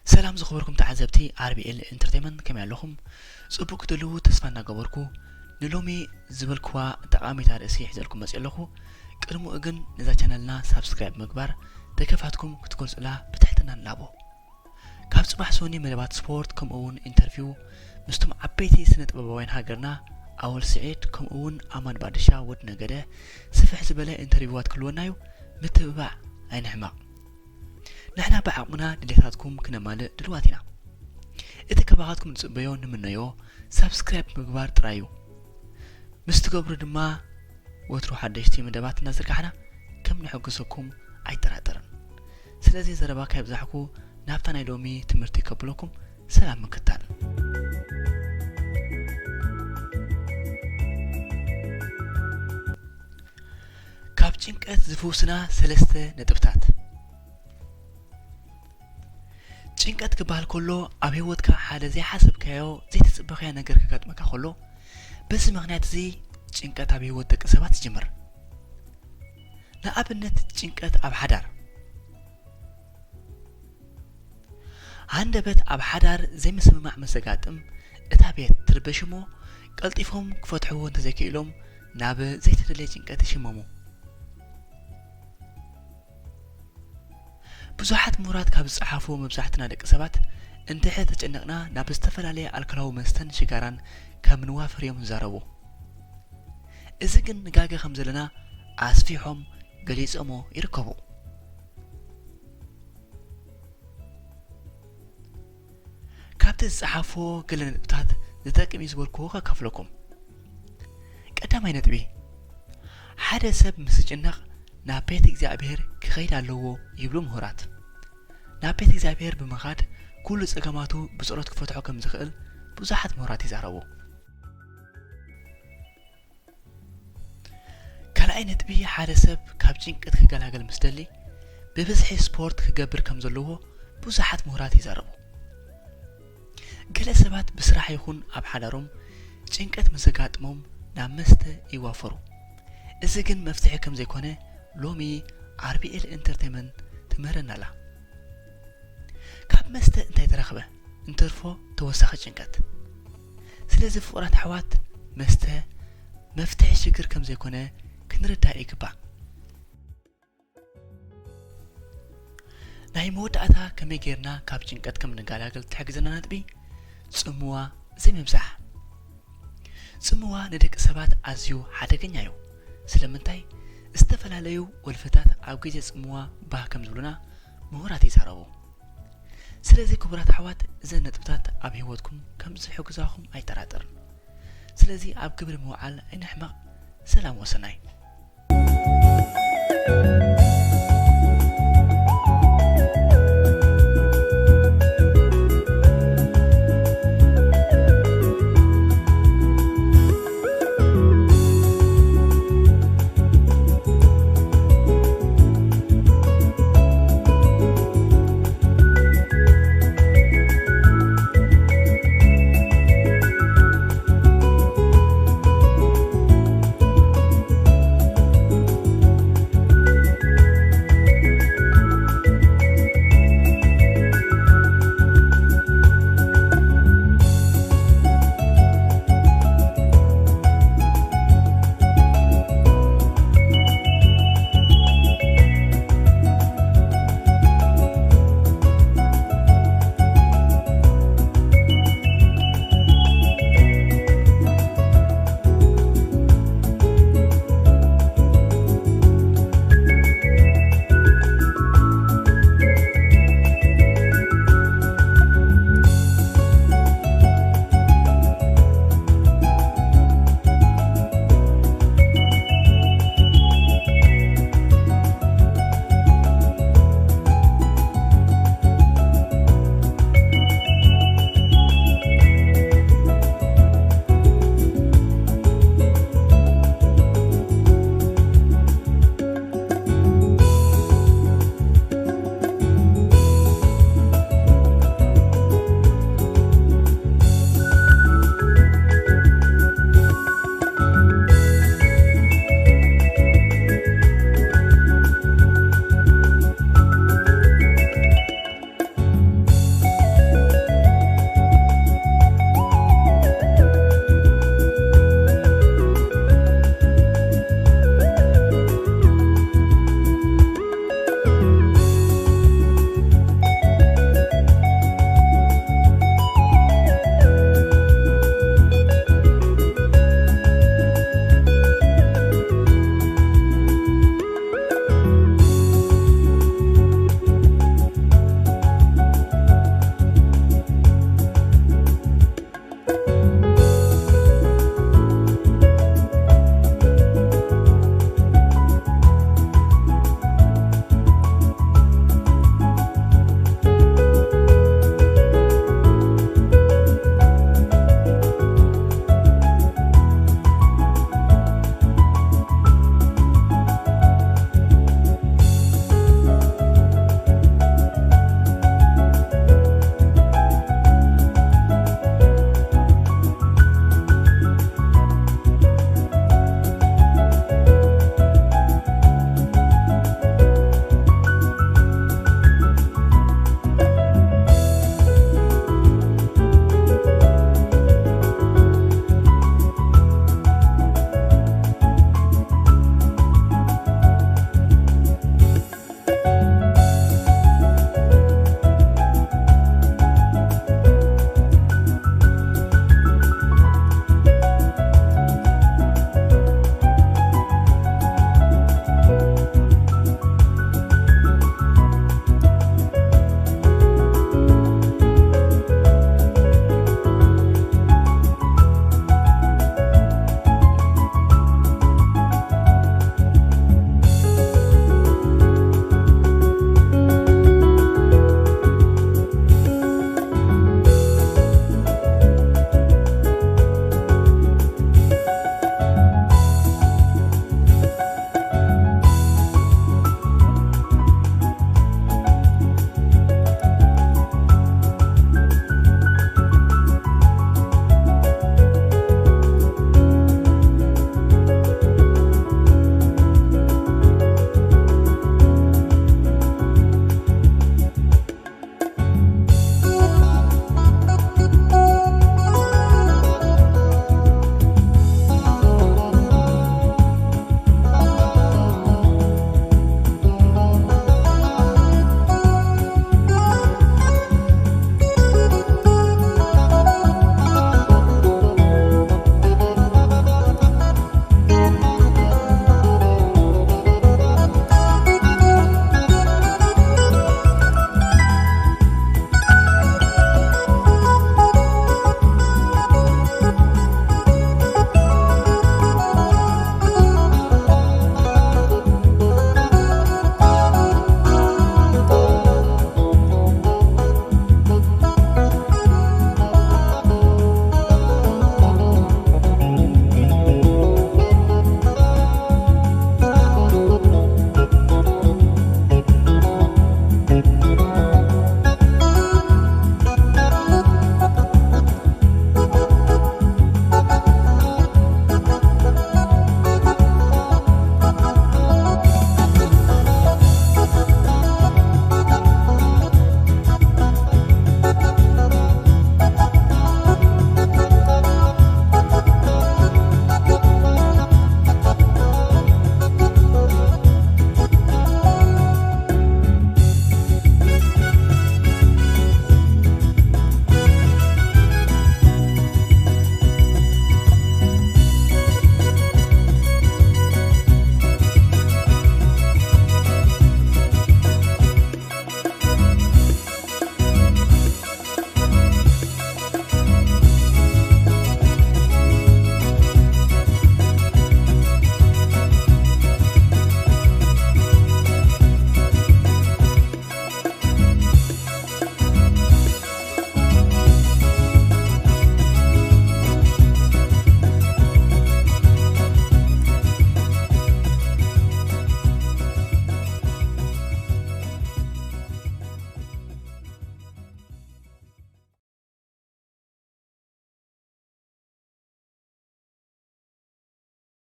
ሰላም ዝኸበርኩም ተዓዘብቲ ኣር ቢ ኤል ኢንተርቴይመንት፣ ከመይ ኣለኹም? ጽቡቅ ክትህልዉ ተስፋ እናገበርኩ፣ ንሎሚ ዝበልክዋ ጠቓሚት ኣርእስቲ ሒዘልኩም መጽየ ኣለኹ። ቅድሚኡ ግን ነዛ ቻነልና ሳብስክራይብ ምግባር ደገፋትኩም ክትገልጹላ ብትሕትና ንላቦ። ካብ ጽባሕ ሶኒ መደባት ስፖርት ከምኡ እውን ኢንተርቪው ምስቶም ዓበይቲ ስነ ጥበባውያን ሃገርና ኣወል ስዒድ ከምኡ እውን ኣማን ባድሻ ወድ ነገደ ስፍሕ ዝበለ ኢንተርቪዋት ክህልወና እዩ። ምትብባዕ ኣይንሕመቕ። ንሕና ብዓቕምና ድሌታትኩም ክነማልእ ድልዋት ኢና። እቲ ካባኻትኩም ንጽበዮ ንምነዮ ሳብስክራይብ ምግባር ጥራይ እዩ። ምስ ትገብሩ ድማ ወትሩ ሓደሽቲ መደባት እናዘርጋሕና ከም ንሕግዘኩም ኣይጠራጠርን። ስለዚ ዘረባ ካይብዛሕኩ ናብታ ናይ ሎሚ ትምህርቲ ከብለኩም ሰላም ምክታል። ካብ ጭንቀት ዝፍውስና ሰለስተ ነጥብታት። ጭንቀት ክበሃል ከሎ ኣብ ህይወትካ ሓደ ዘይሓሰብካዮ ዘይተጸበኻዮ ነገር ከጋጥመካ ከሎ፣ በዚ ምኽንያት እዚ ጭንቀት ኣብ ህይወት ደቂ ሰባት ይጅምር። ንኣብነት ጭንቀት ኣብ ሓዳር። ሃንደበት ኣብ ሓዳር ዘይምስምማዕ ምስ ዘጋጥም እታ ቤት ትርበሽ እሞ ቀልጢፎም ክፈትሕዎ እንተዘይክኢሎም ናብ ዘይተደለየ ጭንቀት ይሽመሙ። ብዙሓት ምሁራት ካብ ዝጸሓፉ መብዛሕትና ደቂ ሰባት እንድሕር ተጨነቕና ናብ ዝተፈላለየ ኣልኮላዊ መስተን ሽጋራን ከም ንዋፈር እዮም ዝዛረቡ። እዚ ግን ንጋገ ከም ዘለና ኣስፊሖም ገሊጾሞ ይርከቡ። ካብቲ ዝጸሓፍዎ ገለ ነጥብታት ዝጠቅም እዩ ዝበልክዎ ከካፍለኩም። ቀዳማይ ነጥቢ፣ ሓደ ሰብ ምስ ዝጭነቕ ናብ ቤት እግዚኣብሔር ክኸይድ ኣለዎ ይብሉ ምሁራት። ናብ ቤት እግዚኣብሔር ብምኻድ ኩሉ ጸገማቱ ብጸሎት ክፈትሖ ከም ዝኽእል ብዙሓት ምሁራት ይዛረቡ። ካልኣይ ነጥቢ፣ ሓደ ሰብ ካብ ጭንቀት ክገላገል ምስ ደሊ ብብዝሒ ስፖርት ክገብር ከም ዘለዎ ብዙሓት ምሁራት ይዛረቡ። ገለ ሰባት ብስራሕ ይኹን ኣብ ሓዳሮም ጭንቀት ምስ ዘጋጥሞም ናብ መስተ ይዋፈሩ። እዚ ግን መፍትሒ ከም ዘይኮነ ሎሚ ኣር ቢ ኤል ኢንተርቴይመንት ትምህረና ኣላ። ካብ መስተ እንታይ ተረኽበ? እንትርፎ ተወሳኺ ጭንቀት። ስለዚ ፍቑራት ኣሕዋት መስተ መፍትሒ ሽግር ከም ዘይኮነ ክንርዳእ ይግባእ። ናይ መወዳእታ ከመይ ጌርና ካብ ጭንቀት ከም ንገላገል ትሕግዘና ነጥቢ ጽምዋ ዘይምብዛሕ። ጽምዋ ንደቂ ሰባት ኣዝዩ ሓደገኛ እዩ። ስለምንታይ? ዝተፈላለዩ ወልፍታት ኣብ ግዜ ጽምዋ ባህ ከም ዝብሉና ምሁራት ይዛረቡ። ስለዚ ክቡራት ኣሕዋት እዘን ነጥብታት ኣብ ህይወትኩም ከም ዝሕግዛኹም ኣይጠራጠርን። ስለዚ ኣብ ግብሪ ምውዓል ኣይንሕመቕ። ሰላም ወሰናይ።